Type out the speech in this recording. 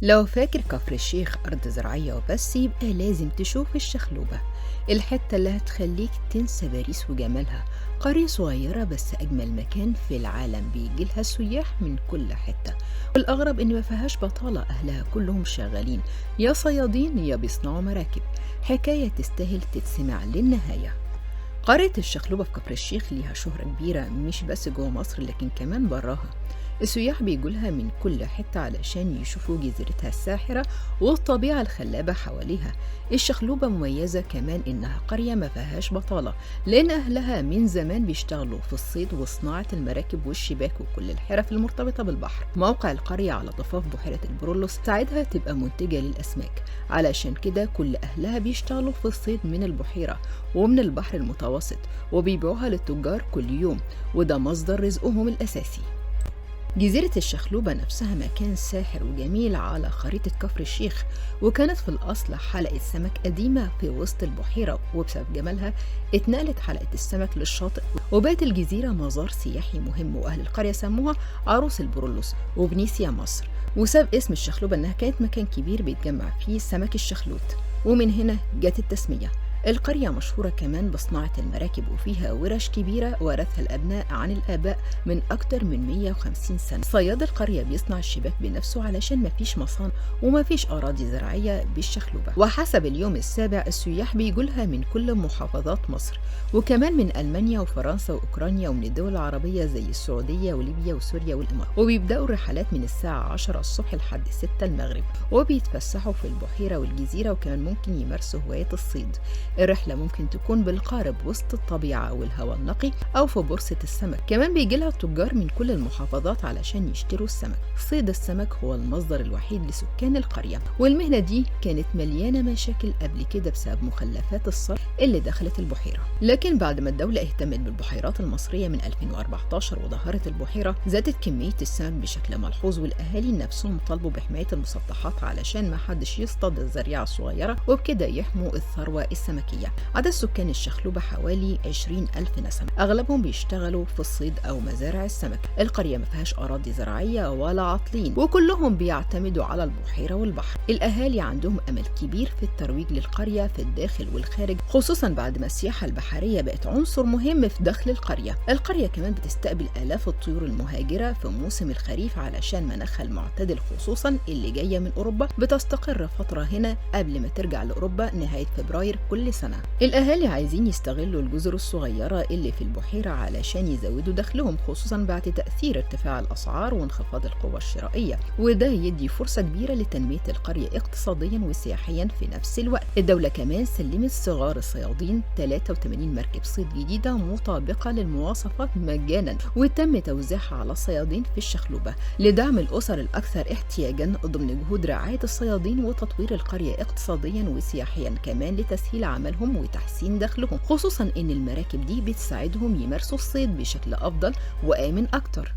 لو فاكر كفر الشيخ أرض زراعية وبس، يبقى لازم تشوف الشخلوبة، الحتة اللي هتخليك تنسى باريس وجمالها. قرية صغيرة بس أجمل مكان في العالم، بيجيلها السياح من كل حتة. والأغرب إن ما فيهاش بطالة، أهلها كلهم شغالين، يا صيادين يا بيصنعوا مراكب. حكاية تستاهل تتسمع للنهاية. قرية الشخلوبة في كفر الشيخ ليها شهرة كبيرة مش بس جوه مصر لكن كمان براها. السياح بيجولها من كل حتة علشان يشوفوا جزيرتها الساحرة والطبيعة الخلابة حواليها. الشخلوبة مميزة كمان إنها قرية ما فيهاش بطالة، لأن أهلها من زمان بيشتغلوا في الصيد وصناعة المراكب والشباك وكل الحرف المرتبطة بالبحر. موقع القرية على ضفاف بحيرة البرولوس ساعدها تبقى منتجة للأسماك، علشان كده كل أهلها بيشتغلوا في الصيد من البحيرة ومن البحر المتوسط وبيبيعوها للتجار كل يوم، وده مصدر رزقهم الأساسي. جزيرة الشخلوبة نفسها مكان ساحر وجميل على خريطة كفر الشيخ، وكانت في الأصل حلقة سمك قديمة في وسط البحيرة، وبسبب جمالها اتنقلت حلقة السمك للشاطئ وبقت الجزيرة مزار سياحي مهم، وأهل القرية سموها عروس البرولوس وفينيسيا مصر. وسبب اسم الشخلوبة إنها كانت مكان كبير بيتجمع فيه سمك الشخلوت، ومن هنا جت التسمية. القرية مشهورة كمان بصناعة المراكب، وفيها ورش كبيرة ورثها الأبناء عن الآباء من أكتر من 150 سنة. صياد القرية بيصنع الشباك بنفسه علشان مفيش مصانع ومفيش أراضي زراعية بالشخلوبة. وحسب اليوم السابع السياح بيجولها من كل محافظات مصر، وكمان من ألمانيا وفرنسا وأوكرانيا ومن الدول العربية زي السعودية وليبيا وسوريا والإمارات. وبيبدأوا الرحلات من الساعة 10 الصبح لحد 6 المغرب، وبيتفسحوا في البحيرة والجزيرة، وكمان ممكن يمارسوا هواية الصيد. الرحلة ممكن تكون بالقارب وسط الطبيعة والهواء النقي أو في بورصة السمك. كمان بيجيلها التجار من كل المحافظات علشان يشتروا السمك. صيد السمك هو المصدر الوحيد لسكان القرية، والمهنة دي كانت مليانة مشاكل قبل كده بسبب مخلفات الصرف اللي دخلت البحيرة. لكن بعد ما الدولة اهتمت بالبحيرات المصرية من 2014 وظهرت البحيرة، زادت كمية السمك بشكل ملحوظ، والأهالي نفسهم طالبوا بحماية المسطحات علشان ما حدش يصطاد الزريعة الصغيرة، وبكده يحموا الثروة السمكية. عدد سكان الشخلوبة حوالي 20,000 نسمة، أغلبهم بيشتغلوا في الصيد أو مزارع السمك. القرية ما فيهاش أراضي زراعية ولا عاطلين، وكلهم بيعتمدوا على البحيرة والبحر. الأهالي عندهم أمل كبير في الترويج للقرية في الداخل والخارج، خصوصا بعد ما السياحة البحرية بقت عنصر مهم في دخل القرية. القرية كمان بتستقبل آلاف الطيور المهاجرة في موسم الخريف علشان مناخها المعتدل، خصوصا اللي جاية من أوروبا بتستقر فترة هنا قبل ما ترجع لأوروبا نهاية فبراير كل سنة. الأهالي عايزين يستغلوا الجزر الصغيرة اللي في البحيرة علشان يزودوا دخلهم، خصوصا بعد تأثير ارتفاع الأسعار وانخفاض القوة الشرائية، وده يدي فرصة كبيرة لتنمية القرية اقتصاديا وسياحيا في نفس الوقت. الدولة كمان سلمت صغار الصيادين 83 مركب صيد جديدة مطابقة للمواصفات مجانا، وتم توزيعها على الصيادين في الشخلوبة لدعم الأسر الأكثر احتياجا ضمن جهود رعاية الصيادين وتطوير القرية اقتصاديا وسياحيا، كمان لتسهيل عملهم وتحسين دخلهم، خصوصا إن المراكب دي بتساعدهم يمارسوا الصيد بشكل أفضل وآمن أكتر.